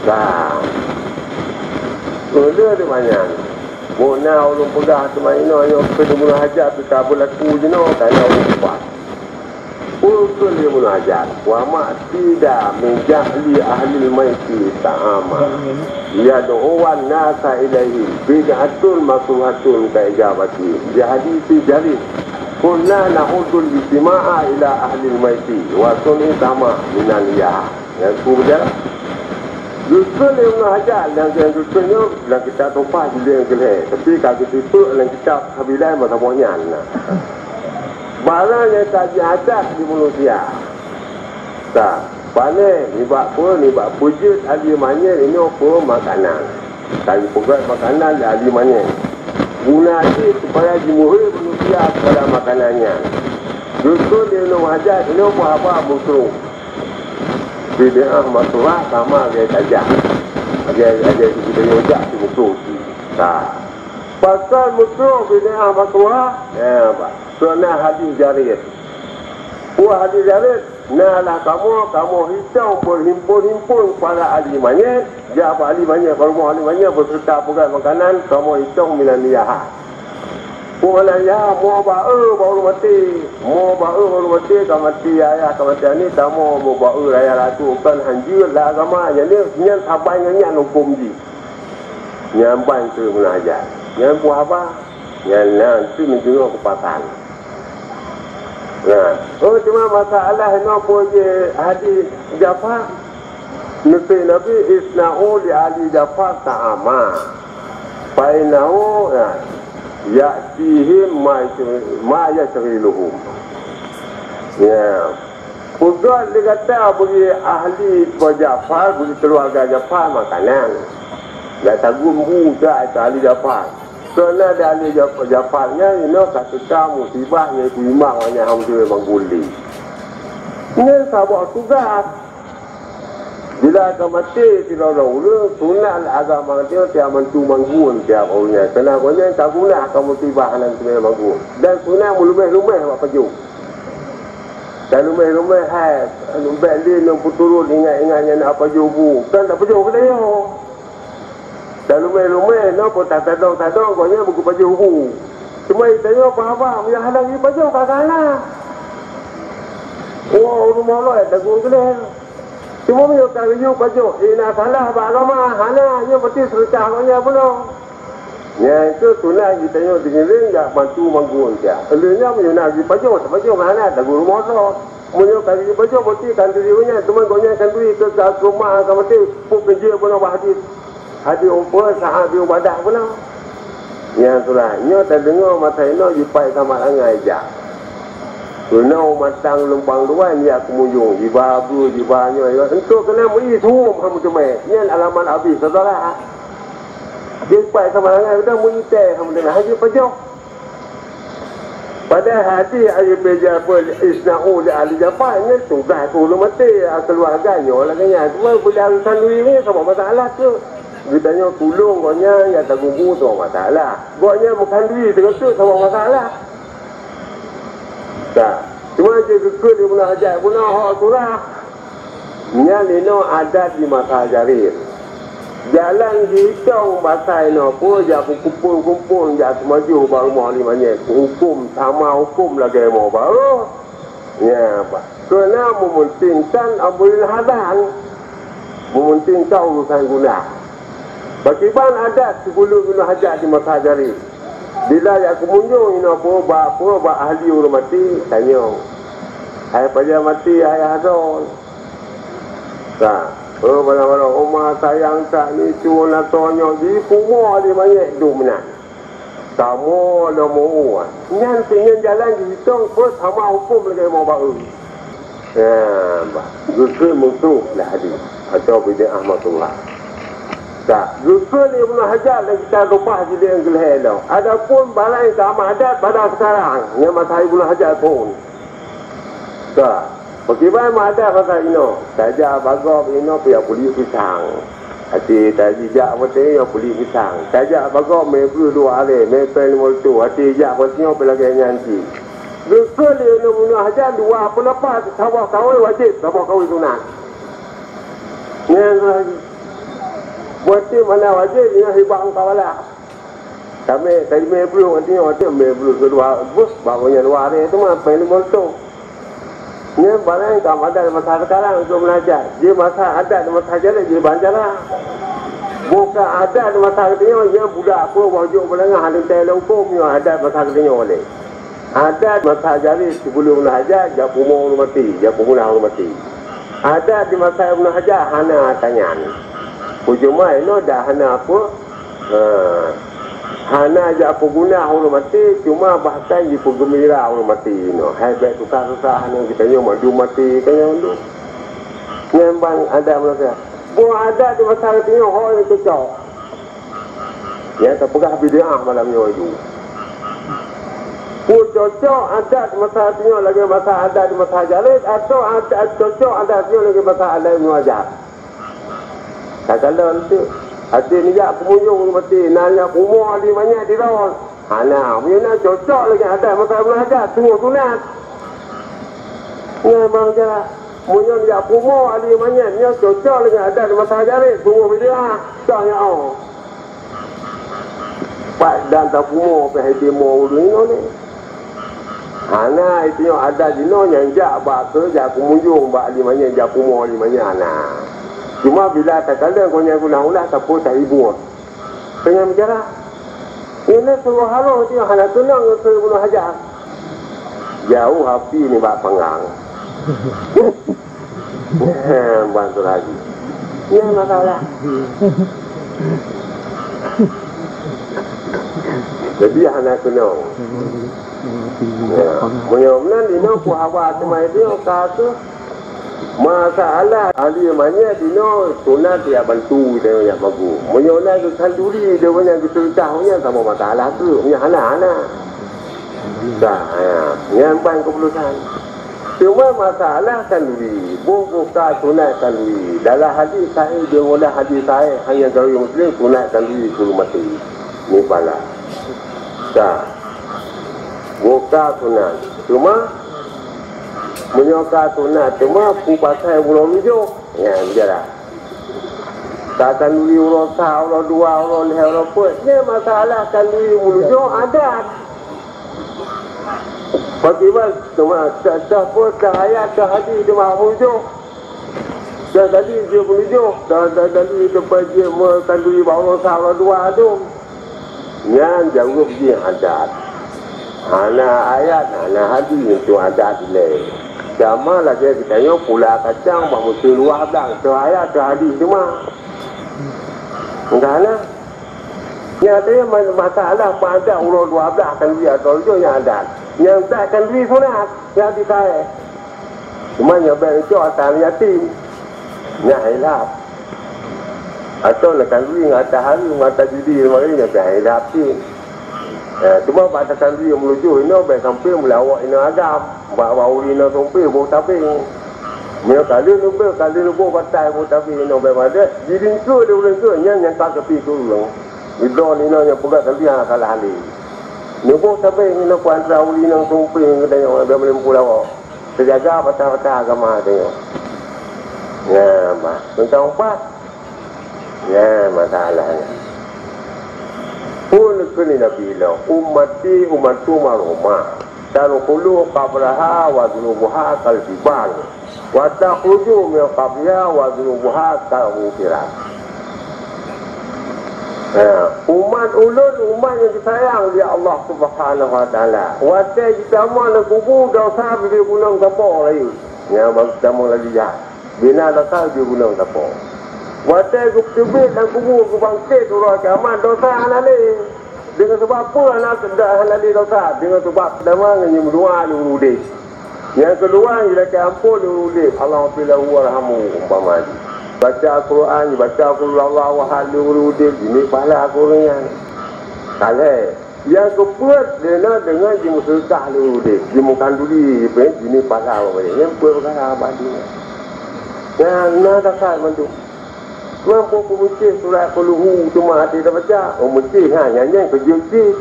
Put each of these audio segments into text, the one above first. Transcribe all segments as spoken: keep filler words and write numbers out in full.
Ka. Ulôn di manyan. Mona ulôn peugah teuma inoe nyoe keu deungon hajat teuka beulaku jinoe kana ulôn kupat. Ulôn keu lé ulôn hajat, wa ma'tida min ja'li ahlil maiti ta'ama. Yad'uwan nasa ilaihi bid'atun makruhatun ka ijabati. Di hadisi Jarir. Kunna na'udul ijtima'a ila ahlil maiti wa sun'i sama minan liyaha. Nyang ku beujalan. Geukheun lé Ibnu Hajar nyang, nyang geukheun nyoe lam kitab Tuhfah jilid nyang keulhèe, tapi ka geuteupeue lam kitab Sabilai meusaboh nyan na. Barang nyang ka jiadat di manusia. Sa, pané nibak peue, nibak peujeuet ali manyét inoe peue makanan. Ka jipeugöt makanan lé ali manyét. Guna jih supaya jimuhôi manusia kepada makanan nyan. Geukheun lé Ibnu Hajar inoe peue haba meukrôh. Bid'ah makruhah sama lagèe tajam. Lagèe, lagèe geutanyoe jak simusoh jih. Ka. Pakon meukrôh bid'ah makruhah? Ya, bah. Keureuna hadis Jarir. Peue hadis Jarir? Nah lah kamoe, kamoe hitông beuhimpon-himpon para ahli manyét, jak bak ahli manyét, bak rumoh ahli manyét beuseureuta peugöt makanan, kamoe hitông minan niyaha. Peue makna ya, mo ba-e bak ureueng maté. Mo ba-e bak ureueng maté, ka maté ayah, ka maté aneuk, tamoe mo ba-e raya ratu, kon hanjeuet lam agama. Jadi, nyan saban ngon nyan hukôm jih. Nyan ban keu munajat. Nyan peue haba? Nyan na keu neudeungoe keupasan. Nah, oh, cuma masalah inoe peue jih hadis Jafar? Neuseuh Nabi, "Isna'u li ali Jafar ta'ama, fa innahu, ya, ya'tihim ma, ma yasyghiluhum." Ya. Peugöt lé gata bagi ahli Jafar, bagi keuluwarga Jafar makanan. Dak taguen bu jak ahli Jafar. Keureuna di ahli Jaf-, Jafar nyan inoe ka teuka musibah nyang ibu imak awaknyan hana meuteumé mangguli. Nyan saboh tugaih. Bila ka maté sidroe-droe ureueng, sunat lé agama geutanyoe tiap mantu mangguen tiap ureueng nyan. Keureuna gobnyan ka gunah ka musibah hana meuteumé mangguen. Dan sunat meuluméh-luméh bak pajoh. Dan luméh-luméh hai, bèk lé ngon peuturot ingat-ingat nyan na pajoh bu. Kan tapajoh geutanyoe. Dan luméh-luméh na pun tatadong-tadong gobnyan beugeupajôh bu. Teuma geutanyoe paham-paham nyang hana geupajoh ka salah. Woe rumoh lôn tagung keudeh. Teuma meunyoe ka geuyue pajoh, eh, na salah bak agama, hana, nyoe peuti seureutah gobnyan bunoe. Nyan keuh sunat geutanyoe deungon jak bantu mangguen jak. Lheueh nyan meunyoe na geupajoh, tapajoh hana, tagung rumoh lôn. Meunyoe ka geupajoh, peuti khanduri gobnyan, teuma gobnyan khanduri keu ka keumah ka maté, peue keujeuet bunoe bak hadis. Hadis umpama sahabat ibadah pula. Nyang tulah, nyoe tadeungoe masa inoe jipaih sama langai jak. Keunoe matang lumpang luwan jak keumujông, jiba bu, jiba nyoe, jiba entok keunan meuié suwom hana meuteumé. Nyan alamat abéh saudara. Jipaih sama langai udah meuié teh hana meuteumé, hana jipajoh. Padahai hadis ayat peue, "Isna'u li ahli Jafar," nyan tugaih keu ureueng maté, keuluwarga nyoe lagèe nyan. Cuma beulang khanduri nyan saboh masalah tu. Geutanyoe tulông gobnyan nyang tagubu saboh masalah. Gobnyan meukhanduri teungoh tu saboh masalah. Ka. Cuma jeuet geukheun di bunoe hajat bunoe hok surah. Nyan inoe adat di masa Jarir. Jalan jiitông basa inoe peue jak beukumpôn-kumpôn jak teumajoh bak rumoh lima nyét. Hukôm sama hukôm lagèe mo barô. Nya, bah. Keureuna meumeuntengkan amrul hadan. Meumeuntengkan urusan guna. Pakriban adat sibuleuen inoe hajat di masa Jarir. Bila jak keumunjông inoe peue bak, peue bak ahli ureueng maté, tanyong, "Hai pajan maté ayah droe?" Ka, "Oh, bala-bala uma sayang that ni cuma na tanyoe di pumoe di manyét dum nyan." Kamoe lom mu'ue. Nyan teunyan jalan jitong peue sama hukôm lagèe mo barô. Nah, bah, geukheun musoh lah hadis atau bid'ah makruhah. Ka, geukheun Ibnu Hajar lam kitab Tuhfah jilid nyang keulhèe lom. Adapun barang nyang ka meuadat pada sekarang, nyang masa Ibnu Hajar phôn. Ka, pakriban meuadat masa inoe, tajak bak gob inoe pih jak puléh pisang. Até tajijak maté nyoe puléh pisang. Tajak bak gob mé breuh dua aré, mé péng limong reutôh, até jak maté nyoe pih lagèe nyan cit. Geukheun lé Ibnu Hajar dua peundapat, saboh kawé wajéb, saboh kawé sunat. Nyan lagèe. Berarti mana wajéb nyoe hibah mukawala. Kami, kami belum, artinya, artinya, belum kedua bus, baru yang dua hari tu mah, paling molto. Nyan barang ka adat masa sekarang untuk belajar. Di masa adat, di masa jalan, di bancara. Bukan adat di masa katanya, nyan budak aku, wajib menengah, ada teh lengkong, nyan adat masa katanya oleh. Adat masa jari sebelum Ibnu Hajar, jak pumoe ureueng maté, jak peuguna ureueng maté. Adat di masa Ibnu Hajar hana tanyan. Peujeumaih inoe dah hana apa? Ha. Hana jak peuguna ureueng maté, cuma bahkan jipeugembira ureueng maté inoe. Hai bèk susah-susah inoe geutanyoe mandum maté tanyoe mandum. Nyan ban adat Ibnu Hajar. Buet adat di masa geutanyoe ho nyang cocok. Nyang tapeugah bid'ah malam nyoe ju. Peue cocok adat masa nyoe lagèe masa adat di masa Jalid, atau adat cocok adat nyoe lagèe masa adat Ibnu Hajar? Takalon tu. Até neujak keumunjông ureueng maté, na jak pumoe ahli manyét di laôt. Hana, meunyoe na cocok lagèe adat masa Ibnu Hajar, sunggoh sunat. Nyan memang jak. Meunyoe jak pumoe ahli manyét, nyoe cocok lagèe adat masa Jalid, sunggoh bid'ah. Cok nyoe. Pat dan tapumoe pih hai timoe ureueng inong ni. Hana, itu nyoe adat jinoe nyang jak bak keu, jak keumunjông bak ahli manyét, jak pumoe ahli manyét, hana. Cuma bila takalon gobnyan geulah ulah, sapeue tahibuet. Keu nyan bicara. Ini suruh haloh tu hana keunong keu Ibnu Hajar. Jauh api nibak panggang. Bantu lagi. Nyan masalah. Jadi hana keunong. Ya. Meunyoe meunan inoe ku haba teuma itu ka tu. Masalah ahli manyét inoe sunat jak bantu geutanyoe jak bagoe. Meunyoe na geukhanduri, geutanyoe geuseureutah, nyan saboh masalah tu. Meunyoe hana, hana. Dah, ya. Nyan ban keputusan. Cuma masalah kanduri, boh buka sunat kanduri. Dalam hadis sahih, deungon hadis sahih, hanya gawi Muslim sunat kanduri keu ureueng maté. Ni bala. Dah. Buka sunat. Cuma, meunyoe ka sunat, cuma peue pasai bunoe meujôh. Nyan, biarlah. Ka kanduri uroe sa, uroe dua, uroe lhèe, uroe peuet. Nyan masalah kanduri meunujok adat. Pakriban teuma teuh, teuh peue, teuh ayat, teuh hadis teuma meunujok. Teuh dalil jeuet meunujok, teuh, teuh dalil teuma jeuet meukanduri bak uroe sa, uroe dua tu. Nyan jaweueb jih adat. Hana ayat, hana hadis, nyan adat dilèe. Sama lagèe geutanyoe pula kacang bak meuteun luwah blang, teuh ayat, teuh hadis teuma. Entah na. Nyan teuh ma-, masalah pada uroe dua blah kanduri atau tujoh nyan adat. Nyan adat kanduri sunat, nyan hadis sahih. Cuma nyan bèk neucok ata yatim. Nyan khilaf. Atau neukanduri ngon ata hareuem, ngon ata judi, nyan bèk khilaf cit. Eh, cuma bak takanduri meunujok inoe bèk sampai meulawok inoe agam. Bak, bak ureueng inoe sumpéh boh tabeng. Meunyoe ka lheueh neubeuet, ka lheueh neuboh batai boh tabeng inoe bèk madet, jilingkeu lé ureueng keu nyan nyang ka keupi keu ureueng. Geudroe inoe nyang peugah takanduri hana salah lé. Neuboh tabeng inoe keu antara ureueng inoe sumpéh ngon geutanyoe bèk meuleumpôh lawok. Teujaga bata-bata agama tanyoe. Nyan, bah, teuntang upat. Nyan masalah nyan. Peue kheun Nabi lom, "Ummati ummatun marhumah, tadkhulu qabraha wa dzunubuha kal jibal, wa takhruju min qabriha wa dzunubuha kal ghufirat." Ha, umat ulôn, umat nyang disayang lé Allah Subhanahu wa Taala. Watèe jitamong lam kubu, desya bubé gunong sapo rayeuk. Nyang baru tamong lagi jak. Bina desya bubé gunong sapo. Watèe geuteubiet lam kubu, geubangkét uroe kiamat, desya hana lé. Deungon sabab peue hana, hana lé desya? Deungon sabab pertama, ngon meudua lé ureueng udép. Nyang keudua, jilakèe ampôn lé ureueng udép, "Allahummaghfir lahu warhamhu," umpama jih. Baca Al-Quran, baca Qul huwallahu ahad lé ureueng udép, jimè pahala keu ureueng nyan. Ka lhèe. Nyang keupeuet, deungon, deungon jimeuseudeukah lé ureueng udép, jimeukanduri, jipeue, jimè pahala bak ureueng nyan, peue peukara bak dunia. Nyan na zakat mandum. Mampu peumeucéh surat Qul Hu teuma até tabaca, oh, meucéh, ha, nyan, nyan keujeuet cit.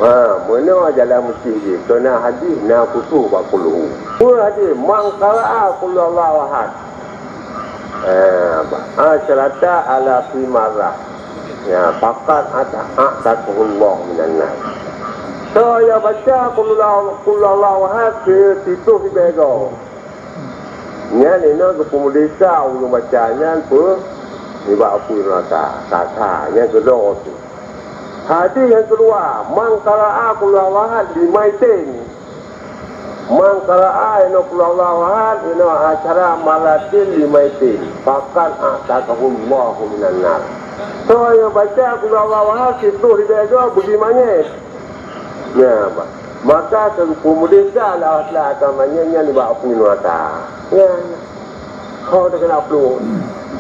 Ha, meunoe jalan meucéh jih, keu na hadis na khusos bak Qul Hu. Peue hadis? "Man qara'a Qul Huwallahu Ahad." Ha, bah. Asyrata ala fi marrah. Ya, faqad ata-, a'taqahullahu minan nar. Soe nyang baca qul huwallahu, qul huwallahu ahad siplôh ribèe goe. Nyan inoe geupeumerdeka ureueng baca nyan peu nibak apui neuraka. Sasa, nyan keudroe teuh. Hadis nyang keudua, man qara'a qul huwallahu ahad limaitin. Man qara'a inoe qul huwallahu ahad inoe asyara marratin limaitin, faqad a'taqahullahu minan nar. Soe nyang baca qul huwallahu ahad siplôh ribèe goe beugi manyét. Nyan, bah. Maka keu peumerdeka Allah Taala akan manyét nyan nibak apui neuraka. Nyan. Ho teukeuna plueng.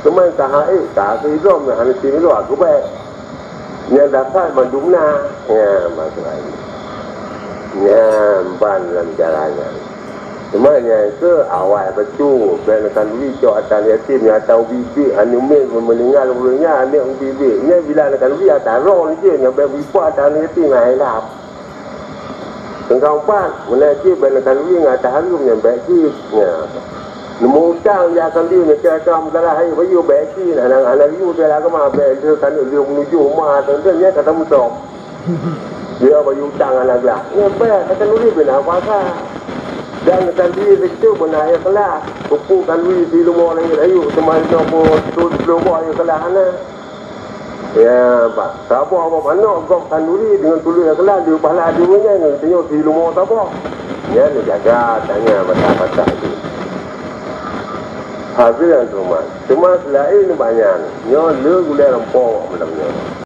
Teuma ka hai, ka keudroe hana tinggai keubah. Nyang dasar mandum na. Nyan masalah nyan. Nyan ban lam jalan nyan. Teuma nyang keu awai beutôi, bèk neukanduri cok ata yatim nyang ata ubit-ubit, aneuk miet meuninggai ureueng nyan aneuk ubit-ubit. Nyan bila neukanduri ata roh jih, nyan bèk beuipat ata yatim nyan ilap. Teungkang pat, meunan cit bèk neukanduri ngon ata hareuem nyang bèk cit. Nyan. Neumeu utang jak kanduri, neukira-kira meusalah hai bayeue bèk cit, hana, hana geuyue bèk agama, bèk lheueh kanduri lheueh meunujôh ma, teuntèe nyan ka tamusok. Dia bayeue utang hana glah. Nyan bèk, ka kanduri bèk na kuasa. Dan kanduri situ beuna ikhlas. Peue kanduri si leumo langèt ayue, teuma inoe peue, tu, tu, ikhlas hana. Ya, bah, saboh manok gob kanduri deungon tuleueng ikhlas di pahala di dunia nyoe, tanyoe si leumo saboh. Nyan neujaga tanyoe mata-mata jih. Habéh nyang teuma. Teuma seulaén nibak nyan, nyoe le gulèe lampôh malam nyoe.